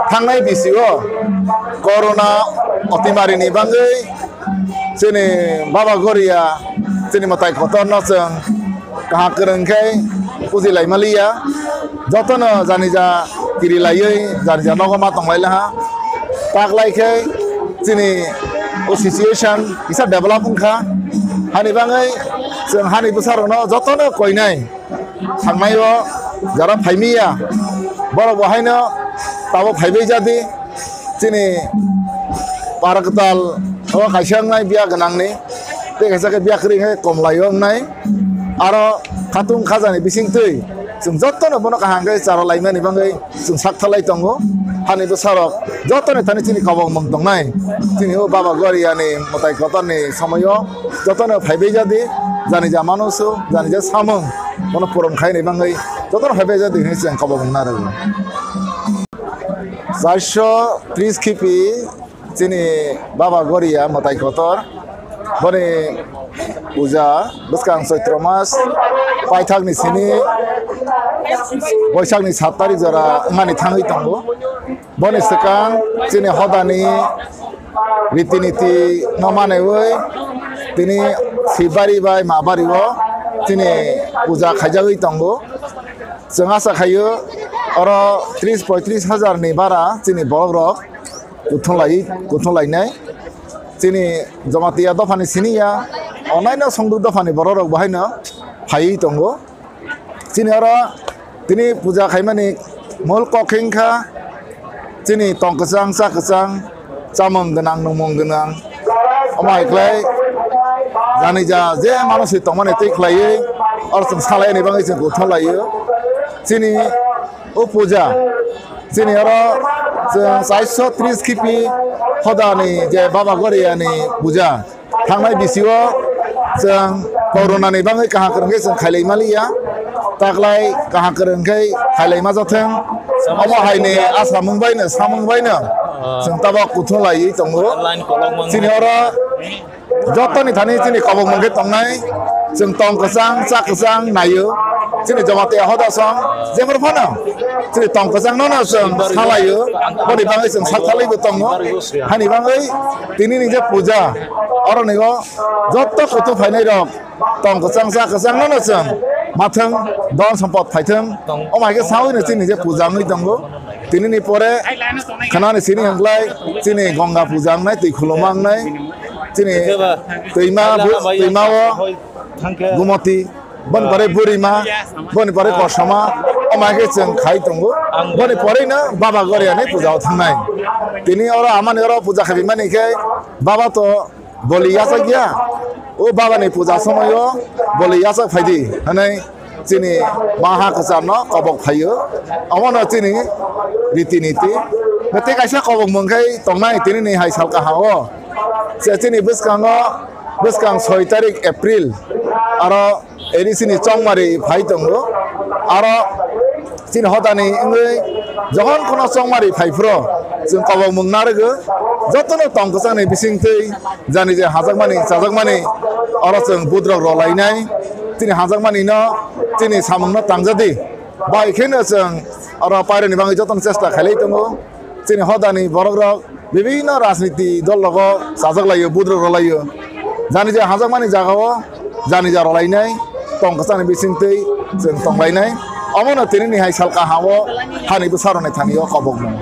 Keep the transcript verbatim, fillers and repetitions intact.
Thangnai bisio corona otimarini bangwi chini Baba Goria, chini mwtai kotorno chwng kaham kwrwng khe puji lai maliya. Jotono janija kiri laiwi janija nogo ma tonglai laha. Taklai khe chini o situation kisa develop wngkha. Hani bangwi chwng hani bwsarokno jotono koinai. Thangnaio jara phaimiya, borok bo haino tabuk phaibai jadi. Chini para kwtal o kaisa wngnai biya gwnangni, tei kaisa khe biya kwrwi khe komlaio wngnai. Aro khatung khajani bisingtwi chwng jotono bono kaham khe chara laimani bagwi chwng sak thalai tongo. Hani bwsarok jotoni thani chini kobok mung tongnai. Chini o Baba Goria ni mwtai kotor ni somoio jotono phaibai jadi, jani ja mano su, jani ja samung, bono puron khaini bagwi jotono phaibai jadi hinwi chwng kobok mung narwgo. Charsho tris khipi chini Baba Goria mwtai kotor. Boni puja bwskang Chaitro mas paithakni sini Boisakni sat tarik jora wngmani thangwi tongo. Boni swkang chini hodani riti niti no manaiwi tini Sibari bai Mabari o chini puja khaijagwi tongo. Chwng asa khaio oro tris poitris hajar ni bara chini borok rok kuthung lai, kuthung lainai. Chini Jamatia dophani siniya, onaino Songduk dophani borok rok bo haino phaiwi tongo. Chini oro tini puja khaimani mol kok khe wngkha chini tong kwchang, cha kwchang, chamung gwnang, nungmung gwnang. Omo hai khlai jani ja je mano se tongmani twi khlaiwi oro chwng salaini bagwi chwng kuthung laio. Chini o puja, chini oro chwng chairso tris khipi hodani je Baba Goria ni puja thangnai bisio chwng corona ni bagwi kaham kwrwng khe chwng khailai maliya, taklai kaham kwrwng khe khailai ma jathwng. Omo hai ni asa mung bai no samung bai no chwng tabok kuthung laiwi tongo. Chini oro jotoni thani chini kobok mung khe tongnai, chwng tong kwchang, cha kwchang naio. Chini Jamatia hoda song, jemon phano chini tong kwchang no no chwng salaio, boni bagwi chwng sak thalaibo tongo. Hani bagwi tini ni je puja, oro ni o joto kuthung phainai rok tong kwchang, cha kwchang no no chwng mathwng, don sompot phaithwng. Omo hai khe sawi no chini je puja wngwi tongo. Tini ni pore khanani sini hwnglai chini Ganga puja wngnai, twi khuluma wngnai. Chini twima, twima o Gumoti, boni pore Burima, boni pore Kosoma, omo hai khe chwng khai tongo. Boni pore no Baba Goria ni puja o thangnai. Tini oro amani oro puja khaimani khe Baba to boli yachak ya, o Baba ni puja somoio boli yachak phaidi hwnwi chini maha kwcharno kobok phaio. Omono chini riti niti. Tei kaisa kobok mung khai tongnai tini ni hai sal kaham o. Se chini bwskango, bwskang soi tarik April, aro A D C ni chongmari phai tongo. Aro chini hodani wngwi jokhon kheno chongmari phai phro chwng kobok mung narwgo. Jotono tong kwchangni bisingtwi jani je hajakmani chajakmani oro chwng budrok rolainai. Chini hajakmani no chini samungno tangjadi. Bai kheno chwng oro pairani bagwi jotono chesta khailai tongo. Chini hodani borok rok bibinno rajniti dol rogo chajak laio, budrok rolaio. Jani je hajakmani jagao jani ja rolainai, tong kwchangni bisingtwi chwng tonglainai. Omono tini ni hai sal kaham o hani bwsarokni thani o kobokmung.